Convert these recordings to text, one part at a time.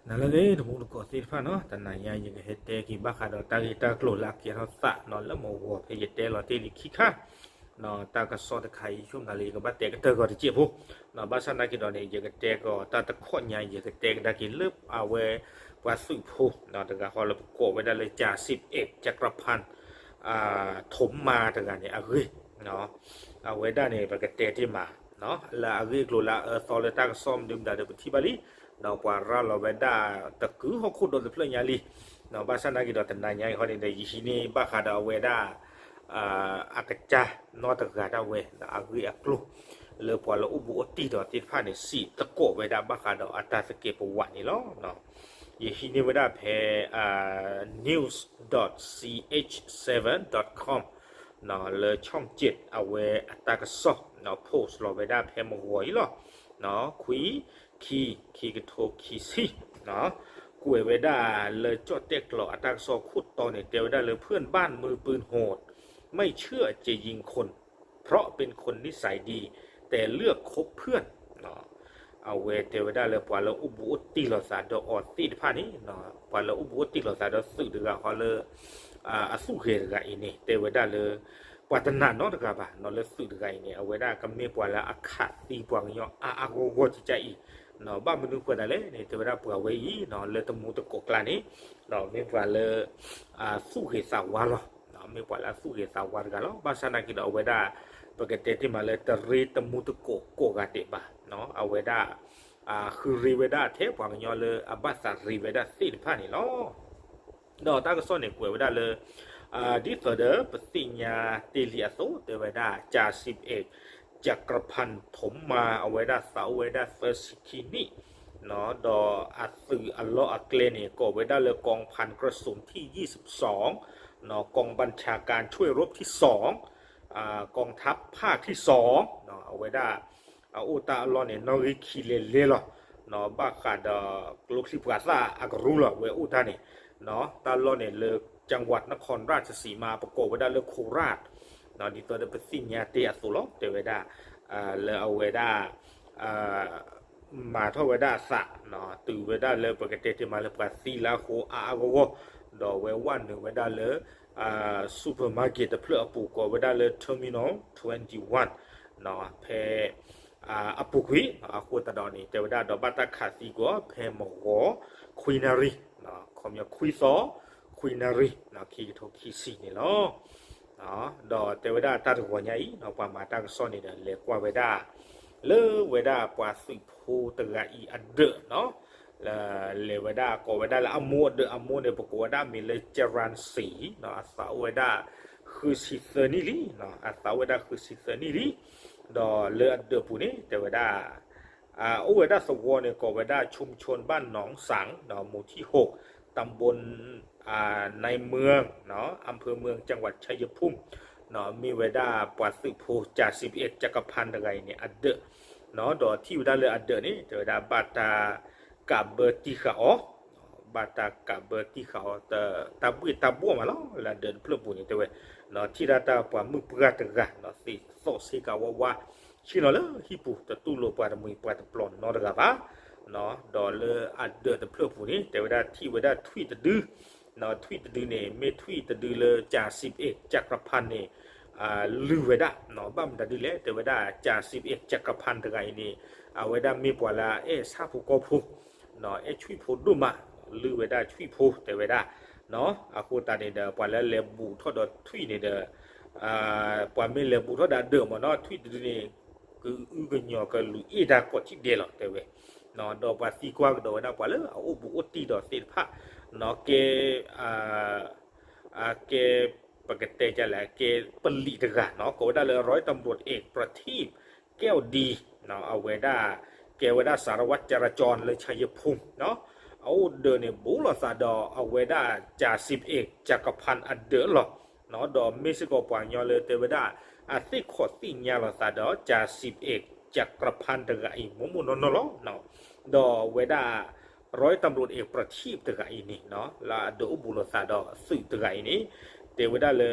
နၤလၢအဂ့ၤ တမူတကိးသ့ၣ်တဖၣ်နီၤ, တနၤညါယကဟဲတဲက့ၤဘၣ်ဃးဒီးတၢ်ဂ့ၢ်တၢ်ကျိၤလၢအကဲထီၣ်သးနီၤ လၢမုၢ်ဂီၤဖဲယတဲလီၤတ့ၢ်လံခံခါ, တၢ်ကစီၣ်တခါအံၤ ဆိကမိၣ်လၢယကဘၣ်တဲကတၢၢ်ကီးတစဲးဖိ, ဘၣ်ဆၣ်နာ်က့ၤဒီးန့ၣ် ယကတဲကီးတၢ်တခီညါ ယကတဲကဒါက့ၤလၢအဝဲ ပှၤသုးဖိ တဂၤဃီလၢပကိးဝဲဒၣ်လၢ ကျားစစ်အက်จักรพันธ์ ထိမ်မာ တဂၤန့ၣ်အဂ့ၢ် အဝဲဒၣ်န့ၣ် ပကတဲတ့ၢ်မး လၢအဂ့ၢ်အကျိၤလၢအအၢအသီလၢတၢ်ကစီၣ်မနုၤမတၤဒီးပထံၣ်ဘၣ်လံ, ဒီးပှၤရၤလီၤဝဲဒၣ်တကုာ်ဟီၣ်ခိၣ်ဒီတဖျၢၣ်ညါလံ, ဘၣ်ဆၣ်နာ်က့ၤဒီးတနၤညါအံၤဃီန့ၣ်ဒီး ယဟံးန့ၢ်ဘၣ်ဃးဒီးအဝဲဒၣ် အကစၢ်နီတဂၤဒၣ်ဝဲ အဂ့ၢ်အကျိၤ လၢပှၤလၢအိၣ်ဘူးအိၣ်တံၢ်ဒီးသ့ၣ်တဖၣ်န့ၣ် စံးသကိးဝဲဒၣ်ဘၣ်ဃးဒီးအတၢ်သကဲးပဝးန့ၣ်လီၤ. ယဟံးန့ၢ်ဝဲဒၣ်ဖဲ news dot C H seven dot com လၢ ช่องเจ็ด အဝဲအတၢ်ကစီၣ် post လီၤဝဲဒၣ်ဖဲမုၢ်ဂီၤအံၤလီၤ. ခွံ ခံ ခံကထိခံဆံ ကွဲးဝဲဒၣ်လၢကၠီၣ်တဲၣ်ကျီၤအတၢ်ကစီၣ်ခိၣ်တီန့ၣ် တဲဝဲဒၣ်လၢ เพื่อนบ้านมือปืนโหด ไม่เชื่อจะยิงคน เพราะเป็นคนนิสัยดี แต่เลือกคบเพื่อน အဝဲတဲဝဲဒၣ်လၢပှၤလၢအိၣ်ဘူးအိၣ်တံၢ်လိာ်သးဒီးအီၤသ့ၣ်တဖၣ်န့ၣ် ပှၤလၢအိၣ်ဘူးအိၣ်တံၢ်လိာ်သးဒီးသုးတဂၤဃီလၢ အသူၣ်ဂဲၤတဂၤအံၤန့ၣ် တဲဝဲဒၣ်လၢ ပှၤတနာ်နီတဂၤဘၣ်နီၤ လၢသုးတဂၤအံၤန့ၣ် အဝဲဒၣ်ကမ့ၢ်ပှၤလၢအခးသံပှၤကညီအါအါဂီၢ်ဂီၢ်ကကါအံၤ ဘၣ်မနုၤဃိသတးလဲၣ်န့ၣ် တဲဝဲဒၣ်ပှၤဝဲအံၤ လၢတမူတကိးကျါန့ၣ် မ့ၢ်ပှၤလၢ သူၣ်ဂ့ၤသးဝါလီၤ. မ့ၢ်ပှၤလၢအသူၣ်ဂ့ၤသးဝါတဂၤလီၤ. ဘၣ်ဆၣ်နာ်က့ၤဒီးအဝဲဒၣ် ပကတဲတ့ၢ်မးလၢတရ့တမူတကိးကိးဂၤဒဲးဘၣ်. အဝဲဒၣ် ဃုရ့ဝဲဒၣ်ထဲပှၤကညီလၢအဘၣ်သးရ့ဝဲဒၣ်သ့ၣ်တဖၣ်န့ၣ်လီၤ. ဒီးတၢ်ကစီၣ်န့ၣ်ကွဲးဝဲဒၣ်လၢ ဒ်သိးဒီးပသ့ၣ်ညါတ့ၢ်လံအသိး တဲဝဲဒၣ် จ่าสิบเอก จักรพันธ์ ถมมา အဝဲဒၣ်သးအိၣ်ဝဲဒၣ်သၢဆံခံနံၣ် ဒီးအသုးအလီၢ်အကျဲန့ၣ် ကိးဝဲဒၣ်လၢ กองพันกระสุนที่ยี่สิบสอง กองบัญชาการช่วยรบที่สอง กองทัพภาคที่สอง အဝဲဒၣ် အအိၣ်တၢ်အလီၢ်န့ၣ် နီၣ်ဂံၢ်ခံလဲၤလဲၤလီၤ. ဘၣ်ဃးဒီးကျိချံပှၤသၣ်အကရူၢ်လီၤ ဝဲအိၣ်တၢ်န့ၣ် တၢ်လီၢ်န့ၣ်လၢ จังหวัดนครราชสีมา ပကိးဝဲဒၣ်လၢ โคราช ဒ်သိးဒီးပသ့ၣ်ညါတ့ၢ်အသိးလီၤ တဲဝဲဒၣ် လၢအဝဲဒၣ် မၤထီၣ်ဝဲဒၣ်အသး တုၤဝဲဒၣ်လၢပကတဲတ့ၢ်မးလၢပှၤသံလၢအဃိအါအါဂီၢ်ဂီၢ် ဒီးဝဲဝဲနုာ်ဝဲဒၣ်လၢ supermarket တဖျၢၣ်အပူၤ ကိးဝဲဒၣ်လၢ Terminal twenty-one ဖဲ အပူၤကွံာ် အဃိသတးဒီးန့ၣ် တဲဝဲဒၣ်ဒီးဘၣ်တၢ်ခးသံကွံာ်ဖဲမုၢ်ဂီၤ ခွံနၣ်ရံၣ် ခီပညီခွံသီ ခွံနၣ်ရံၣ် ခံကထိခံဆံန့ၣ်လီၤ. ဒီးတဲဝဲဒၣ်တၢ်တဂီၤညါအံၤ ပှၤမၤတၢ်ကစီၣ်န့ၣ်ဒီး လဲၤကွၢ်ဝဲဒၣ် လၢဝဲဒၣ်ပှၤသုးဖိတဂၤအံၤအဒၢးနီၤ လဲၤဝဲဒၣ်ကိးဝဲဒၣ်လၢအမိၢ်အဒၢး အမိၢ်န့ၣ် ပကိးဝဲဒၣ်မ့ၢ်လၢ จรัญศรี အသးအိၣ်ဝဲဒၣ် ဃုဆံသၢနံၣ်လံ အသးအိၣ်ဝဲဒၣ်ဃုဆံသၢနံၣ်လံ ဒီးလၢအဒၢးပူၤန့ၣ် တဲဝဲဒၣ် အိၣ်ဝဲဒၣ်သဝီန့ၣ် ကိးဝဲဒၣ် ชุมชนบ้านหนองสัง หมู่ที่หก ตำบลในเมือง อำเภอเมือง จังหวัดชัยภูมิ မ့ၢ်ဝဲဒၣ်ပှၤသုးဖိ จ่าสิบเอก จักรพันธ์ တဂၤအံၤန့ၣ် အဒၢး ဒီးထံၣ်ဝဲဒၣ်လၢအဒၢးန့ၣ် တဲဝဲဒၣ်ဘၣ်တၢ်ကးဘၢတံၢ်ဃာ်အီၤ ဘၣ်တၢ်ကးဘၢတံၢ်ဃာ်အီၤ တၢ်ဘှ့ၣ်တၢ်ဘှီၣ်မးလီၤ လၢအဒၢးတဖျၢၣ်ပူၤန့ၣ် တဲဝဲ ထံၣ်ဒၣ်တၢ်ပှၤမုၣ်ပှၢ်တဂၤ သ့ၣ်သီၣ်ဆ့ကၤဝါဝါ ဆ့ၣ်နီၤလၢဟံၣ်ပူၤ တတူၢ်လိာ်ပှၤတမှံၤပှၤတပျီၤနီတဂၤဘၣ် ဒီးလၢအဒၢးတဖျၢၣ်ပူၤန့ၣ် တဲဝဲဒၣ်ထံၣ်ဝဲဒၣ်ထွံၣ်တဒု ထွံၣ်တဒုန့ၣ် မ့ၢ်ထွံၣ်တဒုလၢ จ่าสิบเอก จักรพันธ์ န့ၣ် လုၢ်ဝဲဒၣ် ဘၣ်မတၤဒုလဲၣ် တဲဝဲဒၣ် จ่าสิบเอก จักรพันธ์ တဂၤအံၤန့ၣ် အဝဲဒၣ်မ့ၢ်ပှၤလၢအအဲၣ်ဆၣ်ဖိကီၢ်ဖိ အဲၣ်ထွံၣ်ဖိဒိၣ်မး လုၢ်ဝဲဒၣ်ထွံၣ်ဖိ တဲဝဲဒၣ် အဃိသတးန့ၣ်ဒီး ပှၤလၢလဲၤဘူးထီၣ်ဒီးထွံၣ်န့ၣ်ဒီး ပှၤမ့ၢ်လဲၤဘူးထီၣ်ဒီးအဒၢးမ့ၢ်နီၤ ထွံၣ်တဒုန့ၣ် ကအုကညီၤကလူၤအ့ၣ်တၢ်ကိးထံၣ်ဒဲးလီၤ တဲဝဲ ဒီးပှၤသံကွၢ်ကဒီးဝဲဒၣ်ပှၤလၢအအိၣ်ဘူးအိၣ်တံၢ်ဒီးသ့ၣ်တဖၣ် ကဲ ကဲ ပကတဲဒ်လဲၣ် ကဲပလံးတဂၤနီၤ ကိးဝဲဒၣ်လၢ ร้อยตำรวจเอกประทีป แก้วดี အဝဲဒၣ် ကဲဝဲဒၣ် สารวัตรจราจร လၢ ชัยภูมิ အအိၣ်ဒၢးန့ၣ် ဘူးလိာ်သးဒီးအဝဲဒၣ် จ่าสิบเอก จักรพันธ์ အဒၢးလီၤ ဒီးမ့ၢ်စ့ၢ်ကီးပှၤကညီလၢတဲဝဲဒၣ် အသ့ၣ်ခီၣ်သ့ၣ်ညါလိာ်သးဒီး จ่าสิบเอก จักรพันธ์ တဂၤအံၤ မိၢ်မိၢ်နီၢ်နီၢ်လီၤ ဒီးဝဲဒၣ် ร้อยตำรวจเอกประทีป တဂၤအံၤန့ၣ် လၢအဒၢးအိၣ်ဘူးလိာ်သးဒီးသုးတဂၤအံၤန့ၣ် တဲဝဲဒၣ်လၢ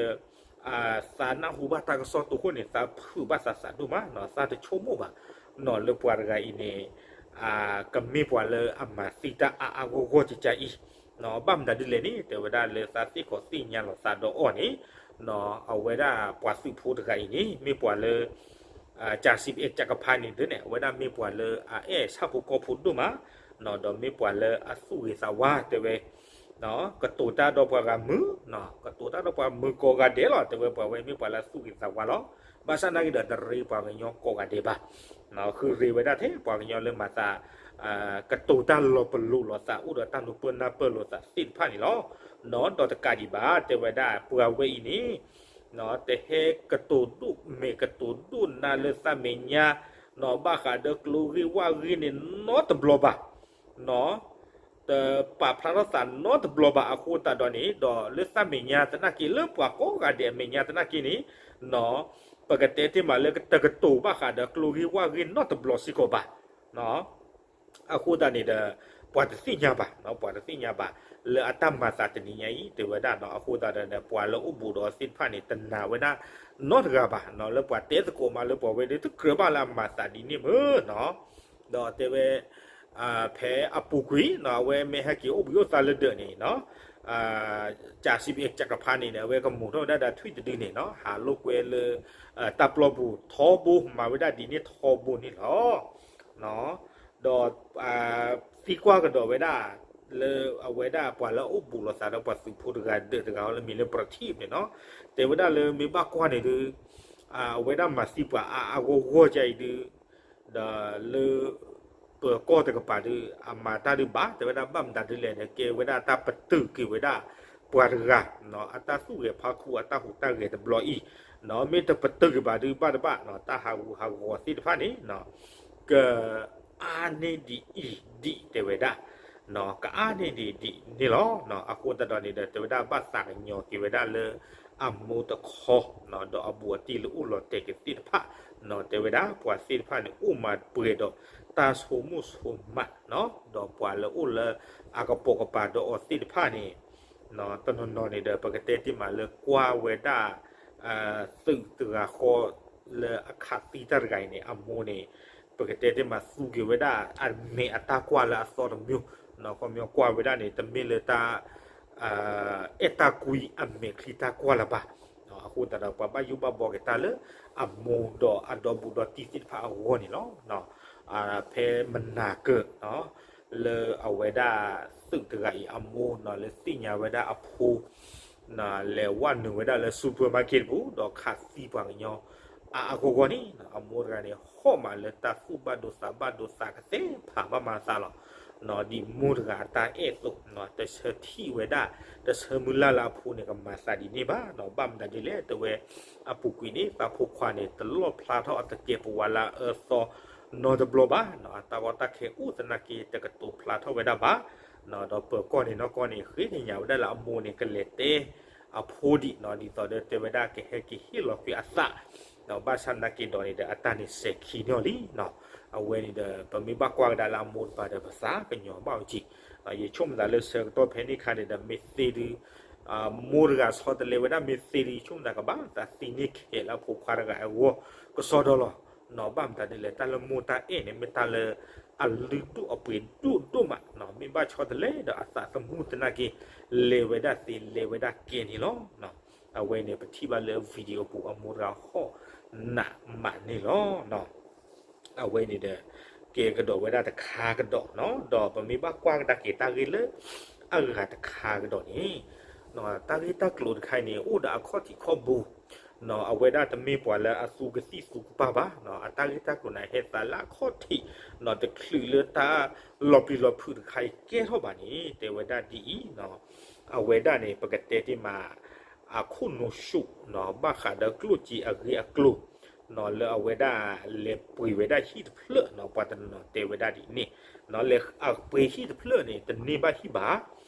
သးနၢ်ဟူဘၣ်တၢ်ကစီၣ်တိခိၣ်န့ၣ် သးဖုးဘၣ်သးသးဒိၣ်မး သးတဆိကမိၣ်ဘၣ် လၢပှၤတဂၤအံၤန့ၣ် ကမ့ၢ်ပှၤလၢအမၤသံတၢ်အါအါဂီၢ်ဂီၢ်ကကါအံၤ, ဘၣ်မတၤဒ်လဲၣ်န့ၣ် တဲဝဲဒၣ်လၢသးသ့ၣ်ခီၣ်သ့ၣ်ညါလီၤသးဒီးအီၤန့ၣ်, အဝဲဒၣ်ပှၤသုးဖိတဂၤအံၤန့ၣ် မ့ၢ်ပှၤလၢ ကၠၤစံးပအဲၣ်ကၠၤကဖါန့ၣ်ဒ်န့ၣ် အဝဲဒၣ်မ့ၢ်ပှၤလၢအအဲၣ်ဆၣ်ဖိကီၢ်ဖိဒိၣ်မး, ဒီးမ့ၢ်ပှၤလၢအသူၣ်ဂ့ၤသးဝါတဲဝဲ ကတိၤတၢ်ဒီးပှၤဂၤမုာ်, ကတိၤတၢ်ဒီးပှၤမုာ်ကိးဂၤဒဲးလီၤ, တဲဝဲပှၤဝဲမ့ၢ်ပှၤလၢအသူၣ်ဂ့ၤသးဝါလီၤ. ဘၣ်ဆၣ်နာ်က့ဒီးတရ့ပှၤကညီကိးဂၤဒဲးဘၣ်, ဃုရ့ဝဲဒၣ်ထဲပှၤကညီလၢမၤသး ကတိၤတၢ်လီၤပလိာ်လိာ်သး အိၣ်ဒီးတၢ်နၢ်ပၢၢ်နၢ်ပၢၢ်လိာ်သးသ့ၣ်တဖၣ်န့ၣ်လီၤ. ဒီးတကးဒံးဘၣ် တဲဝဲဒၣ်ပှၤဝဲအံၤန့ၣ် တဟဲကတိၤဒိၣ်မဲာ်ကတိၤဒိၣ်နါလၢသးမဲာ်ညါ, ဘၣ်ဃးဒီးကျိဂ့ၢ်ဝၣ်ဂ့ၢ်န့ၣ်နီတဘျီဘၣ်, တပာ်ဖျါထီၣ်သးနီတဘျီဘၣ်အဃိသတးဒီးန့ၣ် ဒီးလၢသးမဲာ်ညါသနာ်က့ လၢပှၤကိးဂၤဒဲးအမဲာ်ညါသနာ်က့န့ၣ် ပကတဲတ့ၢ်မးလၢတကတိၤဘၣ်ဃးဒီးကျိဂ့ၢ်ဝၣ်ဂ့ၢ်နီတဘျီစ့ၢ်ကီးဘၣ်. အဃိသတးန့ၣ်ဒီး ပှၤတသ့ၣ်ညါဘၣ်, ပှၤတသ့ၣ်ညါဘၣ် လၢအတၢ်မၤသးတနံၤညါအံၤ တဲဝဲဒၣ်နီၤ. အဃိသတးဒီး ပှၤလၢအိၣ်ဘူးဒီးအီၤသ့ၣ်တဖၣ်န့ၣ် တနာ်ဝဲဒၣ်နီတဂၤဘၣ်နီၤ, လၢပှၤတဲသကိးမးလၢပှၤဝဲဒၣ်တကြၢးဘၣ်လၢအမၤသးဒ်န့ၣ်မ့ၢ်နီၤ. ဒီးတဲဝဲ ဖဲအပူၤကွံာ်နီၤ အဝဲမ့ၢ်ဟဲက့ၤအိၣ်ဘှံးအိၣ်သါလၢဒၢးန့ၣ်နီၤ ကၠၤစံးပအဲၣ်ကၠၤကဖါန့ၣ် အဝဲကမူးထီၣ်ဝဲဒၣ်ဒီးထွံၣ်တဒုန့ၣ်နီၤ ဟးလိာ်ကွဲလၢ တၢ်ပျီပူၤထီဘိ မၤဝဲဒၣ်ဒ်န့ၣ်ထီဘိန့ၣ်လီၤ. ဒီး သံကွၢ်ကဒီးဝဲဒၣ် လၢအဝဲဒၣ်ပှၤလၢအအိၣ်ဘူးလိာ်သးဒီးပှၤသုးဖိတဂၤဒၢးတဂၤလၢမံၤလၢ ပြထံၣ် န့ၣ်နီၤ တဲဝဲဒၣ်လၢမ့ၢ်ဘၣ်ကွၢ်န့ၣ်ဒုး အဝဲဒၣ်မၤသံပှၤအါအါဂီၢ်ဂီၢ်ကါအံၤဒုး ဒီးလၢ ပၢၤကီၢ်တကပၤဒုး အမၤတၢ်ဒုးဘၣ် တဲဝဲဒၣ်ဘၣ်မတၤဒ်လဲၣ်န့ၣ် ကဲဝဲဒၣ်တၢ်ပတုာ်က့ၤဝဲဒၣ် ပှၤတဂၤ အတၢ်သူၣ်ဂဲၤဖးခူအတၢ်ဟူးတၢ်ဂဲၤတဘျီအံၤ မ့ၢ်တပတုာ်က့ၤဘၣ်ဒုးဘၣ်တဘၣ် တၢ်ဟးဂူာ်ဟးဂီၤသ့ၣ်တဖၣ်န့ၣ် ကအါန့ၢ်ဒံးအံၤဒံးတဲဝဲဒၣ် ကအါန့ၢ်ဒံးဒံးန့ၣ်လီၤ. အဃိသတးဒီးန့ၣ်ဒီး တဲဝဲဒၣ်ဘၣ်သးကညီၤက့ၤဝဲဒၣ်လၢ အမိၢ်တခီ ဒီးအဘူးအတံၢ်လၢအိၣ်လီၤတဲာ်က့ၤသ့ၣ်တဖၣ် တဲဝဲဒၣ်ပှၤသ့ၣ်တဖၣ်န့ၣ် အိၣ်မၤပှဲၤဒီးတၢ်ဆိကမိၣ်ဆိကမး ဒီးပှၤလၢအိၣ်လၢအကပိာ်ကပၤဒီးအီၤသ့ၣ်တဖၣ်န့ၣ် တနီၤနီၤန့ၣ်ဒီး ပကတဲတ့ၢ်မးလၢကွၢ်ဝဲဒၣ် သုးတဂၤဃီ လၢအခးသံတၢ်တဂၤအံၤန့ၣ် အမိၢ်န့ၣ် ပကတဲတ့ၢ်မးသူက့ၤဝဲဒၣ်အမဲာ်အတၢ်ကွၢ်လၢအသီတမျိုး ခီပညီကွၢ်ဝဲဒၣ်န့ၣ် တမ့ၢ်လၢတၢ် အဲၣ်တၢ်ကွံအမဲာ်ချံတၢ်ကွၢ်လၢၤဘၣ်. အဃိသတးဒီးပှၤဘၣ်ယိၣ်ဘၣ်ဘှီက့ၤတၢ်လၢ အမိၢ်ဒီးအဒီဘူးဒီတံၢ်သ့ၣ်တဖၣ်အဂီၢ်န့ၣ်လီၤ. ဖဲမနၤကၢၤ လၢအဝဲဒၣ်သုးတဂၤအံၤအမိၢ်နီၤ လၢသ့ၣ်ညါဝဲဒၣ်အဖိ လဲၤဝဲနုာ်ဝဲဒၣ်လၢ supermarket တပူၤ ဒီးခးသံပှၤကညီ အါအါဂီၢ်ဂီၢ်န့ၣ် အမိၢ်တဂၤန့ၣ် ဟီၣ်မးလၢတၢ်သူၣ်ဘၣ်ဒိသးဘၣ်ဒိသးကသ့ဖးဘၣ်မၤသးလီၤ. ဒ်မိၢ်တဂၤအတၢ်အဲၣ်အသိး တဆၢထံၣ်ဝဲဒၣ် တဆၢမုၢ်လၢ်လၢအဖိန့ၣ် ကမၤသးဒ်န့ၣ်ဘၣ် ဘၣ်မတၤဒ်လဲၣ် တဲဝဲ အပူၤကွံာ်န့ၣ် သးဖိခွါန့ၣ် တလီၣ်ဖျါထီၣ်အသကဲးပဝးလၢအအၢအသီနီတဘျီဘၣ် အတၢ်ဂီၢ်တၢ်ခဲအိၣ်သနာ်က့ တကတိၤဖျါထီၣ်ဝဲဒၣ်ဘၣ် ဒီးပၢၤကီၢ်န့ၣ်နီၢ်ကီၢ်န့ၣ် ဃ့ကညးဝဲဒၣ်လၢအမိၢ်န့ၣ် ကလဲၤတဲအဖိဒံး ဒ်သိးဒီးတဲဝဲဒၣ်ကဟဲက့ၤဟ့ၣ်လီၤကွံာ်အသး ဘၣ်ဆၣ်သနာ်က့ဒီးန့ၣ်ဒီး အတၢ်န့ၣ်စဲၤခံန့ၢ်အီၤလံ. အဝဲန့ၣ်ဒီး ပမ့ၢ်ဘၣ်ကွၢ်ကဒါလၢအမိၢ်တပၤဒီး ပသးကညီၤဘၣ်အီၤက့ၤ ယဆိကမိၣ်သးလၢဆၢကတီၢ်ဖဲန့ၣ်အခါန့ၣ်ဒီး မ့ၢ်သ့ဒုး မိၢ်တဂၤဆီတလဲဝဲဒၣ် မ့ၢ်သ့ဒုး ယဆိကမိၣ်သးကဘၣ်သးသံန့ၢ်ခဲလၢာ်အဖိခွါတဂၤအဂီၢ် ကစီဒီလီၤ. ဘၣ်မတၤဒ်လဲၣ် တၢ်လၢမိၢ်တၢ်အဲၣ်န့ၣ် မ့ၢ်တၢ်လၢအလုၢ်ဒိၣ်အပှ့ၤဒိၣ်ဒိၣ်မး မ့ၢ်ဘၣ်ဆီတလဲဒီးအသးသမူသနာ်က့ လဲၤဝဲဒၣ်သ့လဲၤဝဲဒၣ်ကဲန့ၣ်လီၤ. အဝဲန့ၣ် ပထံၣ်ဘၣ်လၢ video ပူၤ အမိၢ်တဂၤဟီၣ်နးမးန့ၣ်လီၤ. အဝဲန့ၣ်ဒီး ကဲကဒီးဝဲဒၣ်တခါကဒီးနီၤ, ဒီးပမ့ၢ်ဘၣ်ကွၢ်ကဒါက့ၤတၢ်ဂ့ၢ်လၢအဂၤတခါကဒီးန့ၣ်, တၢ်ဂ့ၢ်တၢ်ကျိၤတခါအံၤန့ၣ် အိၣ်ဒီးအခီၣ်ထံးခီၣ်ဘိ, အဝဲဒၣ်တမ့ၢ်ပှၤလၢအသူကသံၣ်သူကပၢ်ဘၣ်, အတၢ်ဂ့ၢ်တၢ်ကျိၤန့ၣ် ဟဲသးလၢအခီၣ်ထံး တချုးလၢတၢ်လီၤပျံၤလီၤဖုးတခါအံၤကဲထီၣ်ဘၣ်န့ၣ် တဲဝဲဒၣ်ဒ်အံၤ, အဝဲဒၣ်န့ၣ် ပကတဲတ့ၢ်မး အခိၣ်နူာ်ဆူၣ် ဘၣ်ဃးဒီးကျိၣ်စ့အဂ့ၢ်အကျိၤ လၢအဝဲဒၣ်လဲၤပှ့ၤဝဲဒၣ်ဟံၣ်တဖျၢၣ်နီၤ, ပှၤတနီၤတဲဝဲဒၣ်ဒ်န့ၣ်, လဲၤပှ့ၤဟံၣ်တဖျၢၣ်န့ၣ် တန့ၢ်ဘၣ်ဟံၣ်ဘၣ်,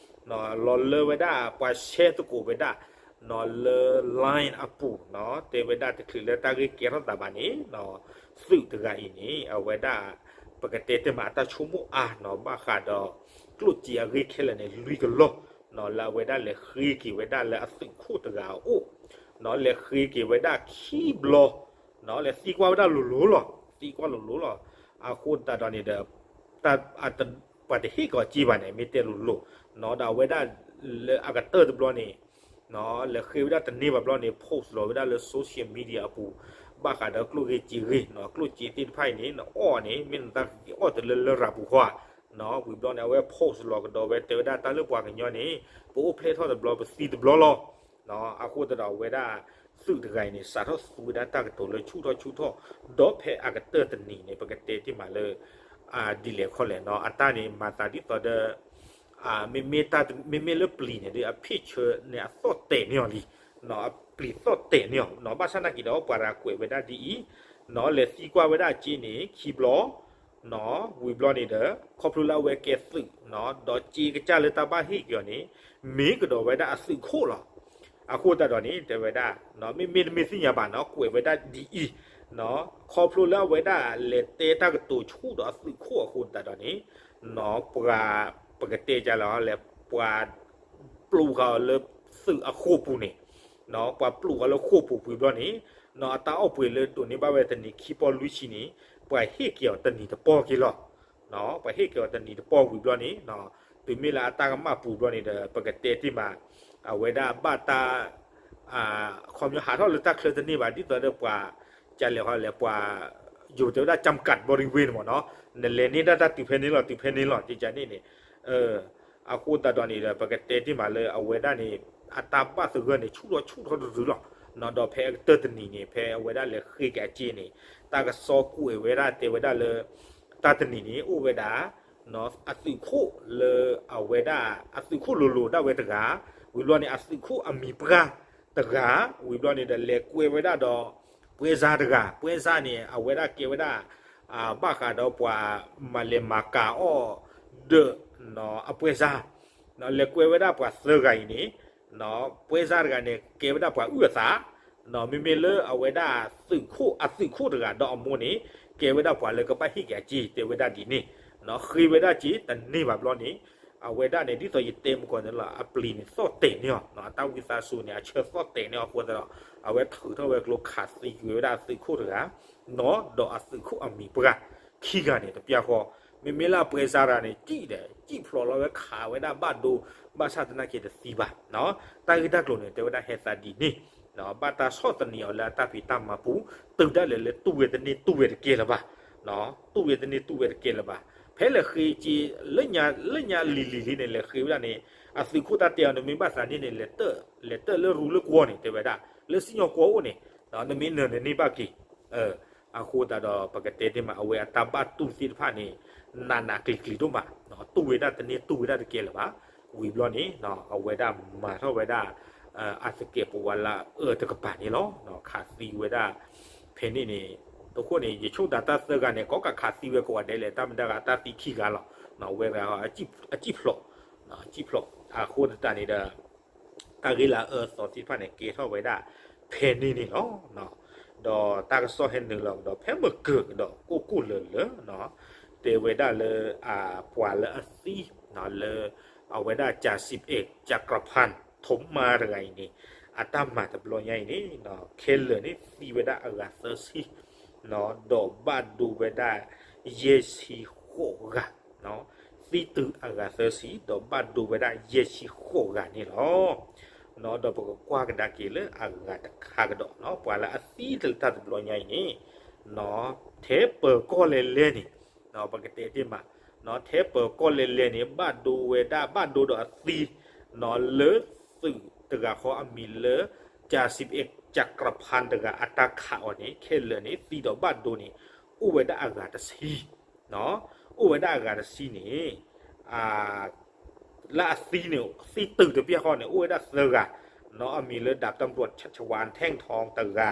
လီၤလၢဝဲဒၣ်ပှၤ share သကိးဝဲဒၣ် လၢ line အပူၤနီၤ, တဲဝဲဒၣ်တချုးလၢတၢ်ဂ့ၢ်ကဲထီၣ်သးဘၣ်န့ၣ်, သုးတဂၤအံၤန့ၣ် အဝဲဒၣ် ပကတဲတ့ၢ်မးအတၢ်ဆိကမိၣ်အါနီၤ, ဘၣ်ဃးဒီး ကျိၣ်စ့အဂ့ၢ်ခဲလၢာ်န့ၣ် လွံၢ်ကလီၢ် လၢအဝဲဒၣ်လဲၤဃ့က့ၤဝဲဒၣ်လၢအသုးခိၣ်တဂၤအအိၣ်, လဲၤဃ့က့ၤဝဲဒၣ်ခံဘျီ လဲၤသံကွၢ်ဝဲဒၣ်လိၤလိၤလီၤ, သံကွၢ်လိၤလိၤလီၤ, အဃိသတးဒီးန့ၣ်ဒီး ပှၤတဟ့ၣ်ကီးစ့ဘၣ်န့ၣ် မ့ၢ်တဲလိၤလိၤ, ဒီးအဝဲဒၣ်လၢအကတၢၢ်တဘျီန့ၣ် လဲၤဃ့ဝဲဒၣ်တန့ၢ်ဘၣ်ဘျီန့ၣ် post လီၤဝဲဒၣ်လၢ social media အပူၤ, ဘၣ်ဃးဒီးကျိၣ်ဂ့ၤစ့ဂ့ၤ, ကျိၣ်စ့သ့ၣ်တဖၣ်အံၤန့ၣ် နအီၣ်န့ၣ် မ့ၢ်နသးက့ၤအီၣ်တလၢလၢရၤပူၤဃီဧါ, ဝံၤဘျီန့ၣ် အဝဲ post လီၤကဒီးဝဲတဲဝဲဒၣ်တၢ်လၢပှၤကညီန့ၣ် ပအိၣ်ဖျဲၣ်ထီၣ်တဘျီ ပသံတဘျီလီၤ. အဃိသတးဒီးအဝဲဒၣ် သုးတဂၤအံၤန့ၣ် စးထီၣ်သူဝဲဒၣ်တၢ်ကတိၤလၢဆူၣ်ထီၣ်ဆူၣ်ထီၣ်, ဒီးဖဲအကတၢၢ်တနံၤန့ၣ် ပကတဲတ့ၢ်မးလၢ ဒ်လဲၣ်ခီလဲၣ်နီၤ အတၢ်န့ၣ် မၤသးဒ်သိးဒီး မ့မ့ၢ်လၢပျံၤန့ၣ်ဒီး အဖ့ၣ်ဆၢန့ၣ် အသီၣ်တဲာ်န့ၢ်အီၤလံ, အပျံၤသီၣ်တဲာ်န့ၢ်အီၤ, ဘၣ်ဆၣ်နာ်က့ဒီး ပှၤတဂၤကွဲးဝဲဒၣ်ဒ်အံၤ, လဲၤသံကွၢ်ဝဲဒၣ်အစ့န့ၣ် ခံဘျီ, ဝံၤဘျီန့ၣ်ဒီး ခီဖျိလၢအဝဲကဲသုး, ဒီးစ့ကစၢ်လၢတၢ်ဘၣ်ဟ့ၣ်က့ၤအီၤန့ၣ် မ့ၢ်ကဒီးဝဲဒၣ်အသုးခိၣ်လီၤ. အဃိသတးဒီးန့ၣ် တဲဝဲဒၣ် မ့မ့ၢ်တမ့ၢ်သ့ၣ်ညါဘၣ်နီၤ ကွဲးဝဲဒၣ်ဒ်အံၤ, ခီဖျိလၢအဝဲဒၣ်လဲၤတဲတၢ်ကတိၤဆူၣ်ဒီးအသုးခိၣ်အဃိသတးဒီးန့ၣ် ပှၤ ပကတဲကလဲၣ် ပှၤ ပျိာ်ဃာ်အီၤလၢသုးအဃိာ်ပူၤန့ၣ်, ပှၤပျိာ်ဃာ်လၢဃိာ်ပူၤဝံၤဘျီန့ၣ် အတၢ်အီၣ်ပှ့ၤလၢဒိးန့ၢ်ဘၣ်ဝဲတနံၤခံပီၢ်လွံၢ်ဆံန့ၣ် ပှၤဟ့ၣ်က့ၤအီၤတနံၤတပီၢ်က့ၤလီၤ. ပှၤဟ့ၣ်က့ၤအီၤတနံၤတပီၢ်ဝံၤဘျီန့ၣ် တုၤမ့ၢ်လၢအတၢ်ကမၣ်ပူၤဘျီန့ၣ်ဒီး ပကတဲတ့ၢ်မး အဝဲဒၣ်ဘၣ်တၢ် ခီပညီဟးထီၣ်လၢတၢ်ချၢတန့ၢ်ဘၣ် ဒ်သိးဒီးပှၤ ကလဲၤဃီလဲၤပှှၤ ယိၤတဲဝဲဒၣ် จำกัดบริเวณ မ့ၢ်နီၤ, နလဲၤန့ၢ်ဒၣ်တၢ်တုၤဖဲန့ၣ်လီၤ တုၤဖဲန့ၣ်လီၤ ကကန့ၣ်န့ၣ် အဃိသတးဒီးန့ၣ်ဒီး ပကတဲတ့ၢ်မးလၢအဝဲဒၣ်န့ၣ် အတၢ်ဘၣ်သဂၢၢ်န့ၣ် ဆူၣ်ထီၣ်ဆူၣ်ထီၣ်တရုၤလီၤ. ဒီးဖဲအကတၢၢ်တနံၤန့ၣ် ဖဲအဝဲဒၣ်လဲၤဃ့က့ၤအစ့န့ၣ် တၢ်ကစီၣ်ကွဲးဝဲဒၣ်တဲဝဲဒၣ်လၢ တၢ်တနံၤန့ၣ် အိၣ်ဝဲဒၣ် အသုးခိၣ်လၢအဝဲဒၣ် အသုးခိၣ်လိၤလိၤဒၣ်ဝဲတဂၤ, ဝံၤဘျီန့ၣ် အသုးခိၣ်အမံၤပှၢ်တဂၤ, ဝံၤဘျီန့ၣ်ဒီးလဲၤကွဲဝဲဒၣ်ဒီး ပွဲစားတဂၤ, ပွဲစားန့ၣ် အဝဲဒၣ်ကဲဝဲဒၣ် ဘၣ်ဃးဒီးပှၤမၤလဲၤမၤကၤအီၣ်ဒီး အပွဲစား, လဲၤကွဲဝဲဒၣ်ပှၤသၢဂၤအံၤန့ၣ် ပွဲစားတဂၤန့ၣ် ကဲဝဲဒၣ်ပှၤအုၣ်အသး, မ့မ့ၢ်လၢအဝဲဒၣ်သုးခိၣ် အသုးခိၣ်တဂၤဒီးအမိၢ်န့ၣ် ကဲဝဲဒၣ်ပှၤလၢကဘၣ်ဟ့ၣ်က့ၤအစ့ တဲဝဲဒၣ်ဒ်န့ၣ်, ဃ့ဝဲဒၣ်စ့တန့ၢ်ဘၣ်ဘျီန့ၣ် အဝဲဒၣ်န့ၣ် ဒ်သိးယတဲမုၢ်ကီၢ်န့ၣ်လီၤ အပျံၤန့ၣ်သီၣ်တဲာ်န့ၢ်အီၤ, အတၢ်ဝံသးစူၤန့ၣ် အဆၢသီၣ်တဲာ်န့ၢ်အီၤအဃိသတးဒီး အဝဲထုးထီၣ်ဝဲကျိခးသံကွံာ်ဝဲဒၣ်အသုးခိၣ်တဂၤ ဒီးအသုးခိၣ်အမံၤပှၢ်ခံဂၤန့ၣ် တပျၢ်ဃီ, မ့မ့ၢ်လၢအပွဲစားတဂၤန့ၣ် စံၣ်ဒီး စံၣ်ဖျိးလီၤဝဲခးဝဲဒၣ်ဘၣ်ဒိ, ဘၣ်ဆၣ်သနာ်က့တသံဘၣ်, တၢ်ဂ့ၢ်တၢ်ကျိၤန့ၣ် တဲဝဲဒၣ်ဟဲသးဒ်န့ၣ်, ဘၣ်တၢ်ဆီၣ်သနံးအီၤလၢအတၢ်ဖံးတၢ်မၤပူၤ, တုၤဒၣ်လဲာ်လၢတူၢ်ဝဲတန့ၢ်တူၢ်ဝဲတကဲလၢၤဘၣ်, တူၢ်ဝဲတန့ၢ်တူၢ်ဝဲတကဲလၢၤဘၣ်, ဖဲလဲၤဃ့က့ၤ လၢညါလံၤလံၤလံၤန့ၣ် လဲၤဃ့ဝဲဒၣ်န့ၣ် အသုးခိၣ်တၢ်တဲအီၤန့ၣ် မ့ၢ်ဘၣ်သးန့ၣ်န့ၣ် လဲၤတၢၢ်လၢရူလၢကွီၢ်န့ၣ် တဲဝဲဒၣ် လၢစံၣ်ညီၣ်ကွီၢ်အိၣ်န့ၣ် နမ့ၢ်နၢၤန့ၣ်န့ၢ်ဘၣ်က့ၤ, အဃိသတးဒီး ပကတဲတ့ၢ်မး အဝဲအတၢ်ဘၣ်တူၢ်သ့ၣ်တဖၣ်န့ၣ် နးနးကျံၤကျံၤဒိၣ်မး, တူၢ်ဝဲဒၣ်တန့ၢ်တူၢ်ဝဲဒၣ်တကဲလၢၤဘၣ်, ဝံၤဘျီန့ၣ် အဝဲဒၣ်မၤထီၣ်ဝဲဒၣ် အသကဲးပဝးလၢအအၢတကပၤန့ၣ်လီၤ, ခးသံဝဲဒၣ် ဖဲန့ၣ်န့ၣ်, အဃိန့ၣ် ယဆိကမိၣ်တၢ်သၢဂၤန့ၣ် ကိးကးခးသံဝဲကိးဂၤဒဲးလဲၣ်, တၢ်မ့ၢ်တၢ်ဂၤတၢ်သံခံဂၤလီၤ, အဝဲဂၤ အစံၣ်ဖျိး, အစံၣ်ဖျိး, အဃိသတးန့ၣ်ဒီး တၢ်ဂ့ၢ်လၢအအၢအသီသ့ၣ်တဖၣ်န့ၣ် ကဲထီၣ်ဝဲဒၣ်ဖဲန့ၣ်န့ၣ်လီၤ. ဒီးတၢ်ကစီၣ်ဟဲနုာ်လီၤကဒီး ဖဲမုၢ်ကၢၢ်ကဒီးကိၢ်ကိၢ်လၢာ်လၢာ်, တဲဝဲဒၣ်လၢ ပှၤလၢအသံ လၢ အဝဲဒၣ် จ่าสิบเอก จักรพันธ์ โทมา တဂၤအံၤန့ၣ် အတၢ်မၤတဘျီညါအံၤန့ၣ် ခဲလၢာ်န့ၣ် သံဝဲဒၣ်အဂၤသၢဆံ ဒီးဘၣ်ဒိဝဲဒၣ် ယဲၢ်ဆံဃိးဂၤ, သံတုၤအဂၤသၢဆံ ဒီးဘၣ်ဒိဝဲဒၣ်ယဲၢ်ဆံဃိးဂၤန့ၣ်လီၤ. ဒီးပကကွၢ်ကဒါက့ၤလၢအဂၤတခါကဒီး ပှၤလၢအသံလၢတၢ်တဘျီညါအံၤန့ၣ် ထဲပၢၤကီၢ်လဲၣ်လဲၣ်န့ၣ် ပကတဲတ့ၢ်မး ထဲပၢၤကီၢ်လဲၣ်လဲၣ်န့ၣ် ဘၣ်ဒိဝဲဒၣ် ဘၣ်ဒိဒီးအသံ လၢသုးတဂၤဃီအမံၤလၢ จ่าสิบเอก จักรพันธ์ တဂၤအတၢ်ခးအီၤန့ၣ် ခဲလၢာ်န့ၣ် သံဒီးဘၣ်ဒိန့ၣ် အိၣ်ဝဲဒၣ်အဂၤတဆံ, အိၣ်ဝဲဒၣ်အဂၤတဆံန့ၣ် လၢအသံန့ၣ် သံတုၤတပျၢ်ဃီန့ၣ် အိၣ်ဝဲဒၣ်သၢဂၤ, အမံၤလၢ ดาบตำรวจ ชัชวาล แท่งทอง တဂၤ,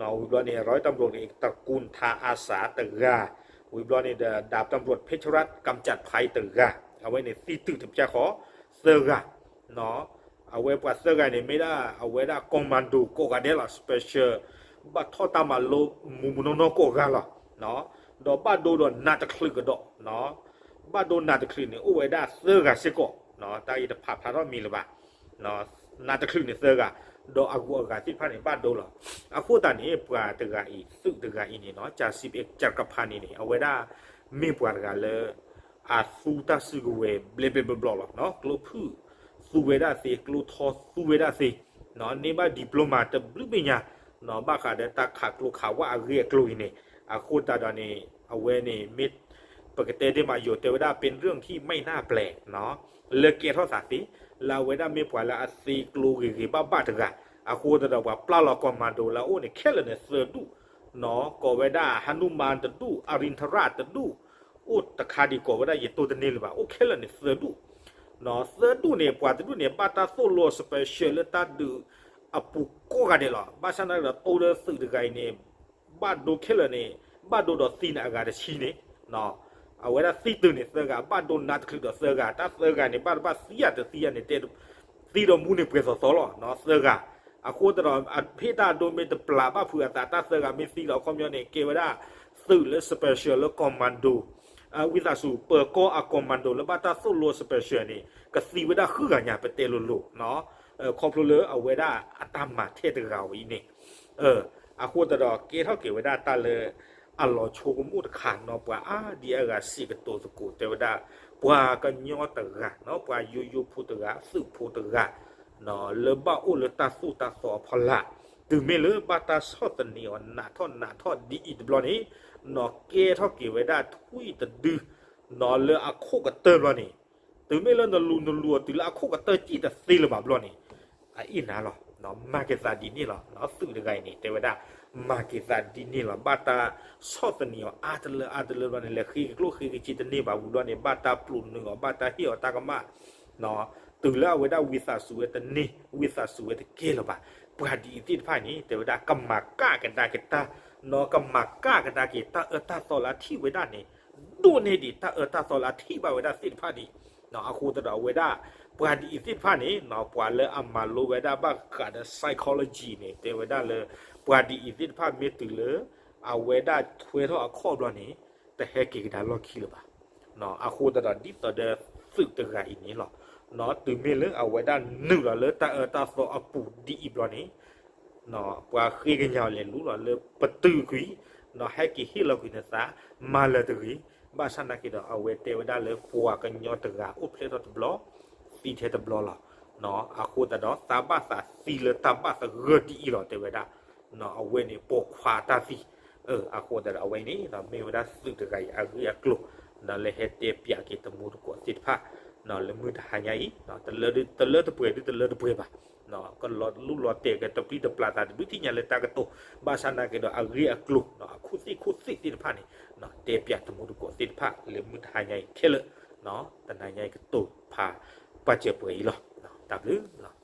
ဝံၤဘျီန့ၣ် ร้อยตำรวจเอก ตระกูล ทาอาสา တဂၤ, ဝံၤဘျီန့ၣ်ဒီး ดาบตำรวจ เพชรรัตน์ กำจัดภัย တဂၤ, အဝဲန့ၣ်သံတုၤတပျၢ်ဃီ သၢဂၤ အဝဲပှၤသၢဂၤန့ၣ် မ့ၢ်ဒၣ်အဝဲဒၣ် commando ကိးဂၤဒဲးလီၤ special ဘၣ်ထီၣ်တၢ်မၤလိမူးမူးနီၢ်နီၢ်ကိးဂၤလီၤ. ဒီးဘၣ်ဒိဒီးနးတချုးကဒီး, ဘၣ်ဒိနးတချုးန့ၣ် အိၣ်ဝဲဒၣ်သၢဂၤစ့ၢ်ကီး, တၢ်အံၤတဖးဖျါထီၣ်မံၤလၢၤဘၣ်, နးတချုးန့ၣ်သၢဂၤ, ဒီးအဂုၤအဂၤသ့ၣ်တဖၣ်န့ၣ် ဘၣ်ဒိလီၤ. အဃိသတးန့ၣ် ပှၤတဂၤအံၤ သုးတဂၤအံၤန့ၣ်နီၤ จ่าสิบเอก จักรพันธ์ န့ၣ်န့ၣ် အဝဲဒၣ် မ့ၢ်ပှၤတဂၤလၢ အသူတၢ်စုကဝဲၤဘျဲၣ်ဘျဲၣ်ဘျီဘျီလီၤ. ကျိဖုၣ်သူဝဲဒၣ်သ့, ကျိထီသူဝဲဒၣ်သ့, န့ၢ်ဘၣ် diploma တဘျုးမဲာ်ညါ, ဘၣ်ဃးဒီးတၢ်ခးကျိခးဝၣ်အဂ့ၢ်အကျိၤအံၤန့ၣ်, အဃိသတးဒီးန့ၣ် အဝဲန့ၣ်မ့ၢ် ပကတဲဒ်မး ယိၤတဲဝဲဒၣ် ပ့ၤရၢၣ်ခံ မဲၣ်နၢ်ပျဲၤ လၢကဲထီၣ်သးသ့, လၢအဝဲဒၣ်မ့ၢ်ပှၤလၢအသ့ကျိဂ့ၤဂ့ၤဘၣ်ဘၣ်တဂၤ, အဃိသတးဒီးပှၤပျၢ်လီၤ commando လၢအအိၣ်န့ၣ် ခဲလၢာ်န့ၣ်သၢဒူၣ်, ကိးဝဲဒၣ် ဟနုမၢၣ်တဒူၣ်, အရံၣ်ထရၣ်တဒူၣ်, အိၣ်တခါဒံးကိးဝဲဒၣ် ယတိၢ်တန့ၢ်လၢၤဘၣ်, အိၣ်ခဲလၢာ်န့ၣ်သၢဒူၣ်, သၢဒူၣ်န့ၣ် ပှၤတဒူၣ်န့ၣ် ဘၣ်တၢ်သိၣ်လိ special လၢတၢ်ဒုးအပူၤကိးဂၤဒဲးလီၤ. ဘၣ်ဆၣ်နာ်က့ဒီးတိၢ်လၢသုးတဂၤအံၤန့ၣ် ဘၣ်ဒိခဲလၢာ်န့ၣ် ဘၣ်ဒိဒီးသံန့ၣ်အဂၤတဆံန့ၣ်, အဝဲဒၣ်သံတုၤန့ၣ်သၢဂၤ, ဘၣ်ဒိနးတချုးဒီးသၢဂၤ, တၢ်သၢဂၤန့ၣ် ဘၣ်တဘၣ်သံယၤတသံယၤန့ၣ် တဲ သံဒီးမူန့ၣ်ပှဲၤသီသီလီၤ, သၢဂၤ. အဃိသတးဒီး ဖ့ၣ်တၢ်ဒိမ့ၢ်တပျၢ်ဘၣ်ဖုးအသး တၢ်သၢဂၤမ့ၢ်သံဒီး အခီပညီန့ၣ် ကဲဝဲဒၣ်သုးလၢ special လၢ commando ဝံသးစူၤ ပၢၤကီၢ်အ commando လၢဘၣ်တၢ်သိၣ်လိ special န့ၣ် ကသံဝဲဒၣ်ဃုဂၤညါ ပတဲလိၤလိၤ ခီဖျိလၢအဝဲဒၣ်အတၢ်မၤထဲတဂၤဝဲအံၤန့ၣ်, အဃိသတးဒီးကဲထီၣ်က့ၤဝဲဒၣ်တၢ်လၢအလီၤဆိကမိၣ်တခါနီၤ, ပှၤအါဒံအါဂၤစံးကတိၤသကိးတဲဝဲဒၣ် ပှၤကညီတဂၤနီၤ, ပှၤယိယိဖိတဂၤ, သုးဖိတဂၤ လၢဘၣ်အိၣ်လၢတၢ်သိၣ်တၢ်သီအဖီလာ်, တုၤမ့ၢ်လၢဘၣ်တၢ်ဆီၣ်သနံးအီၤနးထီၣ်နးထီၣ်ဒ်အံၤတဘျီန့ၣ်, နီၤကဲထီၣ်က့ၤဝဲဒၣ်ထွံၣ်တဒု နီၤလၢအခိၣ်ကတၢၢ်ဘျီန့ၣ်, တုၤမ့ၢ်လၢနလူၤနလူၤအီၤတုၤလၢအခိၣ်ကတၢၢ်စံၣ်တသ့လၢၤဘၣ်ဘျီန့ၣ်, အအ့ၣ်နၤလီၤ, မၤက့ၤသးဒ်န့ၣ်လီၤ. သုးတဂၤအံၤန့ၣ် တဲဝဲဒၣ် မၤက့ၤသးဒ်န့ၣ်လီၤ. ဘၣ်တၢ်ဆီၣ်သနံးအီၤအါတလၢအါတလၢဘျီန့ၣ် လဲၤဃ့ကကျိၣ်ဃ့ကစ့တန့ၢ်ဘၣ်ဝံၤဘျီန့ၣ် ဘၣ်တၢ်ပျိာ်နုာ်အီၤ ဘၣ်တၢ်ဟ့ၣ်အီၤတၢ်ကမၣ် တုၤလၢအဝဲဒၣ်ဝံသးစူၤဝဲတန့ၢ် ဝံသးစူၤဝဲတကဲလၢၤဘၣ်. ပှၤဒ်အံၤသ့ၣ်တဖၣ်န့ၣ် တဲဝဲဒၣ် ကမၤကၣ်ကဒါက့ၤတၢ်, နီၤကမၤကၣ်ကဒါက့ၤတၢ်အၢတၢ်သီလၢအထံၣ်ဝဲဒၣ်န့ၣ်, ဒိၣ်န့ၢ်ဒံးတၢ်အၢတၢ်သီလၢအထံၣ်ဘၣ်ဝဲဒၣ်သ့ၣ်တဖၣ်ဒံး. အဃိသတးဒီးအဝဲဒၣ် ပှၤဒ်အံၤသ့ၣ်တဖၣ်န့ၣ် ပှၤလၢအမၤလိဝဲဒၣ်ဘၣ်ဃးဒီး psychology န့ၣ် တဲဝဲဒၣ်လၢ ပှၤဒ်အံၤသ့ၣ်တဖၣ်မ့ၢ်တုၤလၢ အဝဲဒၣ်ထွဲထီၣ်အခီၣ်ဘျီန့ၣ် တဟဲက့ၤကဒါလီၢ်ခံလၢၤဘၣ်. အဃိသတးဒီးဒ်သိးဒီးသုးတဂၤအံၤန့ၣ်လီၤ. တုၤမ့ၢ်လၢအဝဲဒၣ်နုာ်လီၤလၢတၢ်အၢတၢ်သီအပူၤဒ်အံၤဘျီန့ၣ် ပှၤဃ့ကညးအီၤလဲၤလူလီၤလၢပတုာ်ကွံာ်, ဟဲက့ၤဟ့ၣ်လီၤကွံာ်နသး မၤလၢၤတဂ့ၤ. ဘၣ်ဆၣ်နာ်က့ဒီးအဝဲတဲဝဲဒၣ်လၢပှၤကညီတဂၤအိၣ်ဖျဲၣ်ထီၣ်တဘျီ သံထဲတဘျီလီၤ. အဃိသတးဒီးသးဘၣ်သးသံလၢတၢ်ဘၣ်သဂၢၢ်ဒ်အံၤလီၤ တဲဝဲဒၣ်. အဝဲန့ၣ်ပိာ်ခွါတၢ်သံ အဃိသတးဒီးအဝဲန့ၣ် မ့ၢ်ဝဲဒၣ်သုးတဂၤအံၤအဂ့ၢ်အကျိၤ လၢဟဲတဲပၠးက့ၤတမူတကိးသ့ၣ်တဖၣ် လၢမုၢ်တဟါညါအံၤ တလၢတပှဲၤဒုတလၢတပှဲၤဘၣ်, ကလီၤလူလီၤတဲာ်ကတပျံၤတပျၢ်သးတဘျုးထံၣ်ညါလၢတၢ်ကတိၤ ဘၣ်ဆၣ်နာ်က့ဒီးအဂ့ၢ်အကျိၤ အခိၣ်သ့ၣ်ခိၣ်သ့ၣ်သ့ၣ်တဖၣ်န့ၣ် တဲပၠးတမူတကိးသ့ၣ်တဖၣ်လၢမုၢ်တဟါညါအံၤခဲလၢာ် တနၤညါအံၤကတိၤဖးပာ်စၢၤပှဲၤအံၤလီၤ. တၢ်ဘျုးလီၤ.